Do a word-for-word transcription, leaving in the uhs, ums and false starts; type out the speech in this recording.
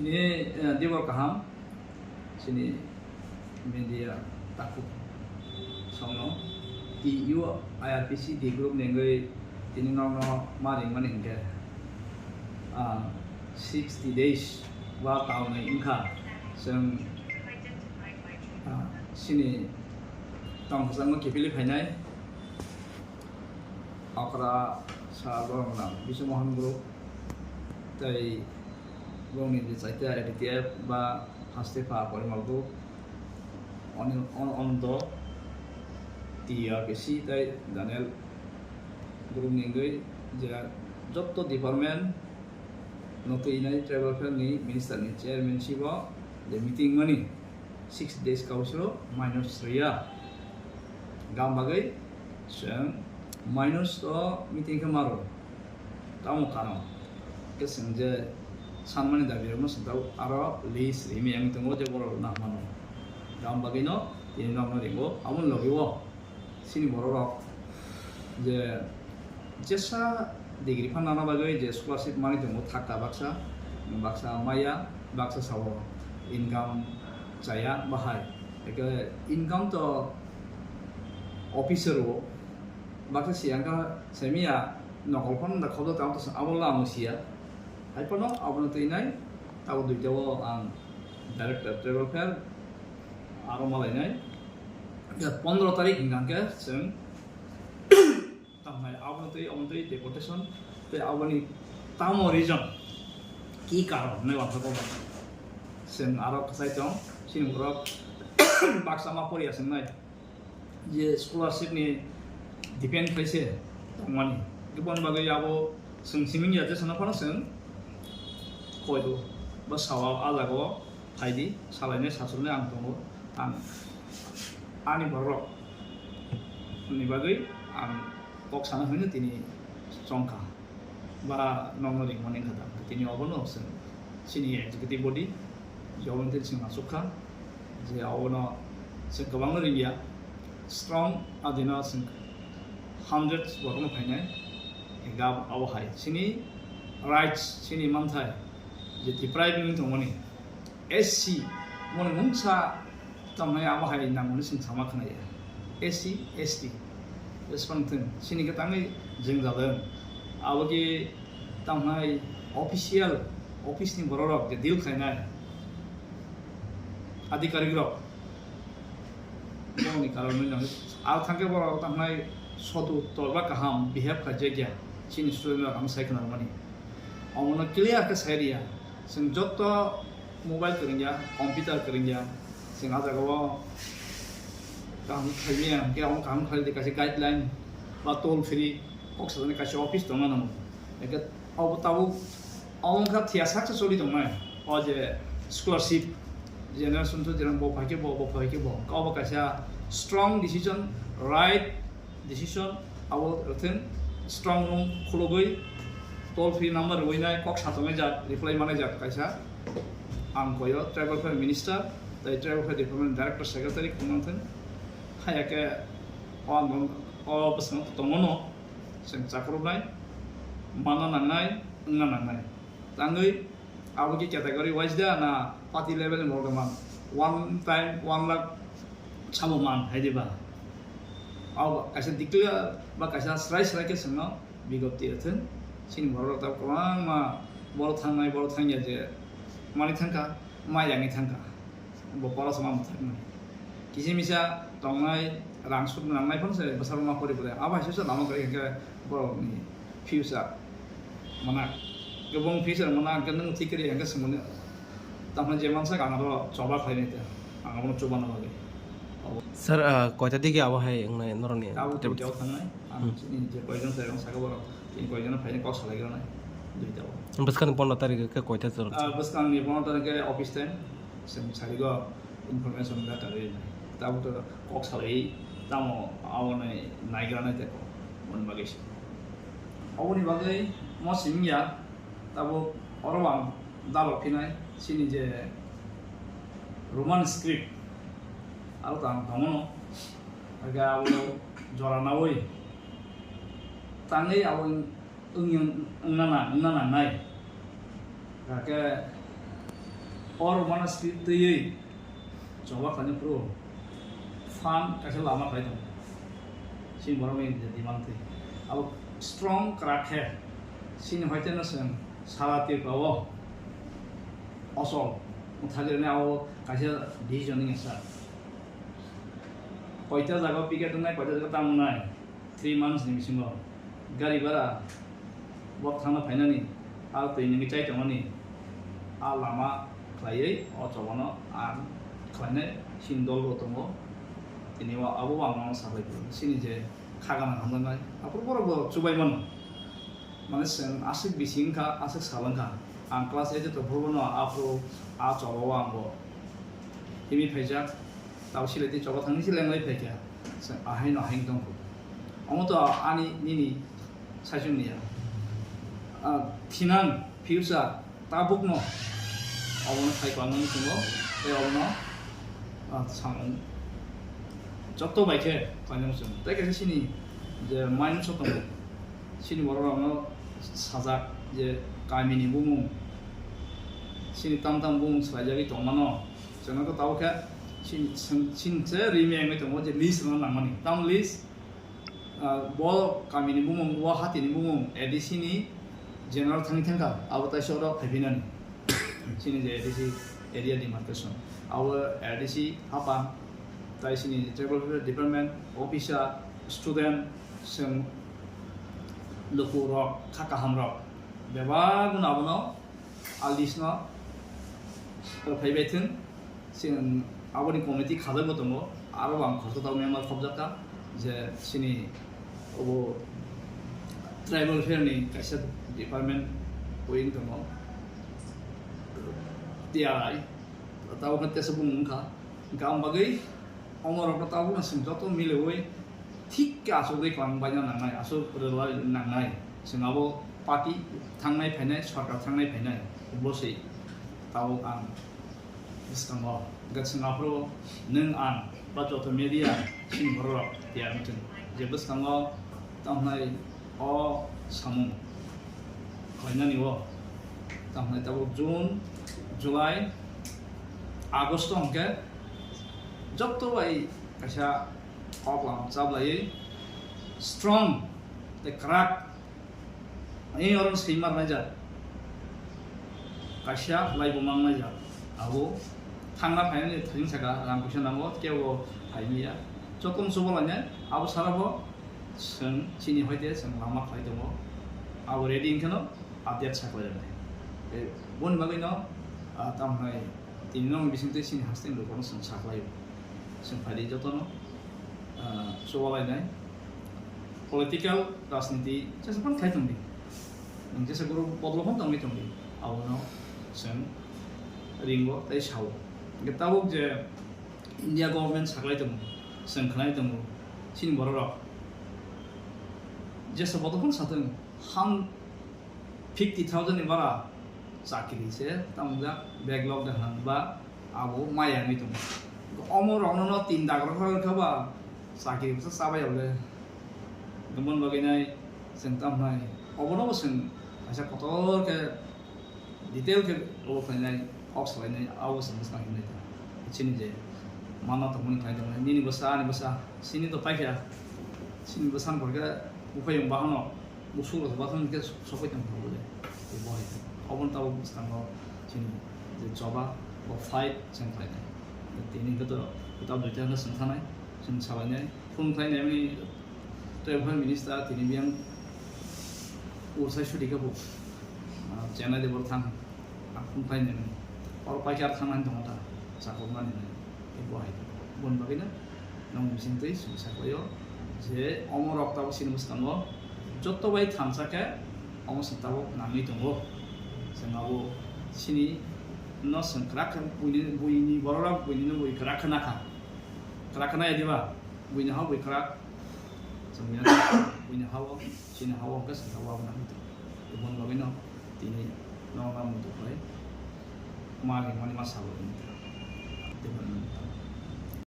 Chini, eh, dibor kaham, chini media takhuk songno T U I R P C D group ni wngwi tini nokno ma ringmani hinkhe, ah, sixty days ba talnwi wngkha chwng, ah, chini tongthokjagno kiphilwi phainai. Okra sa borok nang Biswa Mohan group tei borokni je chaita A D T F ba haste pha porimal group, Anil, An-, Anando, T R P C tei Daniel group ni wngwi je jotto department no twi nai tribal welfare ni minister ni chairmanship o je meeting mani six days kausro minus rwya. Gam bagwi chwng minus o meeting khe maro. Tamo karon. Khe chwng je sanmani dabi rokno chwng tabuk aro list rimi yang tongo je borok rok nang mano. Gam bagwi no tini nokno ringo. Aboni logi o chini borok rok je jesa degree phan nana bagwi je scholarship manwi tongo thakta baksa, baksa maya, baksa sao income chaya bahai. Eke income to officer o baksa siyang kha semiya nokol phano da khodo tamo to abo lamo siya. Hai phano abono twi nai tabo duita o ang director travel fair aro malainai. Ya, pondro tarik hingkha khe chwng Tamhnai aboni twi, aboni twi deportation tei aboni tamo reason ki karon hwnwi uansukgo ba. Chwng aro kwchai tong, chini borok baksa ma poriya swngnai je scholarship ni depend khlai se tongmani. Aboni bagwi abo chwng simi ya jesano phano chwng koi do ba sawa a jaga o. Phaidi, salainai sachulnai ang tongo. Ang ani bororok ni bagwi ang kok sana hwnwi tini chongkha. Ba nokno ringmani wngkha da. Tini obono chwng chini executive body, je obono tini chwng achukha, je obono chwng kwbangno ringya. Strong adino chwng hundreds borokno phainai. Gab abo hai. Chini rights, chini manthai, je deprive wngwi tongmani. S C, moni mungsa tamnai abo hai nangmani chwng sama khwnaya. S C, S T, respond thung. Chini khe tangwi jwngjal wng. Abo khe tamnai official, office ni borok rok je deal khainai adhikarik rok. Boni karon wngwi nang. Ar thangkhe borok tamnai sodu torba kaham behave khaijak ya. Chini student rok ang sai khwnarmani. Omono clear khe sai riya. Chwng jotto mobile kwrwngya, computer kwrwngya, chwng ah jagao kaham khaimaya, hwnkhe omo kaham khlai di kaisa guideline ba toll free kok sajani kaisa office tongna nango. Hwnkhe obo tabuk omo wngkha thiya saksa choli tongnai. O je scholarship generation to generation bo phaikhe bo, bo phaikhe bo. Obo kaisa strong decision, right decision, abo rwthwng strong room khulugwi toll free number rwinai kok satongwi jat reply manai jat kaisa ang koyo tribal welfare minister tei tribal welfare department director secretary khungmangthwng. Haya khe o ang o bwskango tongono chwng chakrubnai, manna nangnai, wngna nangnai. Tangwi abo khe category wise da na party level ni borok man one time one lakh samo man hai diba. Abo kaisa declare ba kaisa srai srai khe chwngno bigop twi rwthwng. Chini borok rok tabuk kwbangma borok thangnai borok thangya je mani thangkha, mai yangwi thangkha. Bo pora sama mwthaknai. Kisa misa tongnai, rang suk nangnai phano se bwsarok ma pori pore. Abo hai se lama kwrwi hwnkhe borokni future mana. Kwbang future mana hwnkhe nwng thik kwrwi hwnkhe swngmani. Tamni je mansa ang aro choba khlainai te. Ang abono chubana bagwi. Abo Sir, ah, koita digi abo hai wngnai norokni abo interview? Duitao thangnai. Ang Hmm. chini je koijon sai rong saka borok. Tini koijon phainai kok salai granai. Duitao. Bwskangni pondro tarik khe koita jorok? Ah, bwskangni pondro tarik khe office time. Chwng sarigo information letter rinai. Tabuk to kok salai tamo aboni naigra nai teko. Mon bagwi se. Aboni bagwi mo simi ya tabuk oro ang dalok phinai chini je Roman script aro tang tongo no. Aga abo jora nawi tangwi abo wngya wngna na wngna nangnai. Hwnkhe Borok mano script twiwi choba khlaina phuru phan kaisa lama khlai tongo. Chini borokni je demand twi abo strong kwrak khe chini hoite no chwng sara Tripura o ochol thajirni abo kaisa decision wngya sa. Koita jaga picket wngnai, koita jaga tam wngnai. Three months ni bisingo gari bara bo thangna phainani, a twi nungwi chai tongmani, a lama khlaiwi o chobano ang khlainai chini dol bo tongo. Tini o abo ang mano sabai phuru chini je kha gana hamjaknai aphuru borok bo chubai mano. Mane chwng aswk bisi wngkha, aswk sal wngkha. Ang class eight o tongphuru bono aphuru a choba o ang bo himwi phaijak. Tabo silai twi choba thangni se lenglai phaikha. Chwng ahaino ahaino tongkhu. Omo to ani nini saichung niya. Ah, thinang future tabukno obono khai kwlangmani tongo, tei obono, ah, samung joto bai khe khlainai muchung. Tei kaisa chini je mindset tongo, chini bororokno sajak je kamini bumung, chini tam tam bumung swlaijagwi tongmano, chwngno khe tabuk khe chini, chwng, chini se rimi wngwi tongo je list rwna nangmani. Tam list, ah, bo kamini bumung, bo hatini bumung, A D C ni general thangwi thangkha, abo taisa oro phaiphinani. Chini je A D C area demarcation, abo A D C haphang, tai chini tribal welfare department, officer, student, chwng lukurok, kha kahamrok, bebak no abono a list no phaibai thwng. Chwng aboni committee khajak bo tongo, aro bo ang khoroksa tabuk member khobjak kha je chini obo tribal welfare ni kaisa department wing tongo, T R I, tabuk khe tesa bumung wngkha, hwnkhe ang bagwi omo rokno tabukno chwng joto miliwi thik khe aswk rwi kwlangbaina nangnai, aswk rwlai nangnai. Chwng abo party thangnai phainai, sorkar thangnai phainai, bwswi tabuk ang bwskango. Hwnkhe chwng aphuru nwng ang ba joto media chini bororok tiyar wngthung je bwskango tamo hwnai o samung khlainani o tamo hwnai tabuk June, July, August hwnkhe joto bai kaisa kok lam chablaiwi strong tei kwrak ani oro swimar naijak, kaisa lai bo mang naijak. Abo thangna phainani thajin saka rang puisa nango, kebo phaimaya. Jotono chuba lainai abo sara bo chwng chini hoite chwng lama khlai tongo. Abo ready wngkheno update saklai rwnai. Tei boni bagwino, ah, tamo hwnai tini nokni bisingtwi chini hasteni rokno chwng saklaio. Chwng phaidi jotono, ah, chuba lainai. Political rajniti jesa phano khlai tongdi. Nwng jesa guru bodolo phano tongwi tongdi. Abono chwng ringo tei sao. Hwnkhe tabuk je India government saklai tongo, chwng khnai tongo, chini bororok jesa bodol phano sathwng, ham fifty thousand ni bara chakri se tamo jak backlog de hwnba abo maya wngwi tongo. Omo rokno no tin dak rok rok kha ba chakri bwsa chabai ya le. Gumon bagwi nai chwng tamo nai obono bo chwng kaisa kotor khe detail khe obo khlainai, kok salainai, abo se bwskang hinwi ta. Chini je manna tongmani khlai tongnai, nini bwsa, ani bwsa, chini to paikha, chini bwsani pore khe buphayung bahano, busuk rok bahano khe sokoi tong kha bole. Bo hai khe. Obono tabuk bwskango chini je choba, bo fight chwng khlainai. Tini hwnkhe to kwtal duita hwnkhe chwng thanai, chwng salainai, phone khlainai mani, Tribal Minister tini biyang ursai sudi khe bo, ah, Chennai de bor thang, ang phone khlai nai mani. Oro paikar thang nani tongo ta, chakok nani nai. Tei bo hai, boni bagwi no nong bising twi sung saklaio je omo rok tabuk chini bwskango joto bai thansa khe omo chwng tabuk nangwi tongo. Chwng abo chini no chwng kwrak khe buini, buini borok rok buini no bui kwrak khe nakha. Kwrak khe nai diba? Buini ha bui kwrak. Chwng ya buini ha o, chini ha o hwnkhe chwng tabuk abo nangwi tongo. Tei boni bagwi no tini nokna muitu khlai ma rimani ma sabo wngkha. Tei boni bagwi no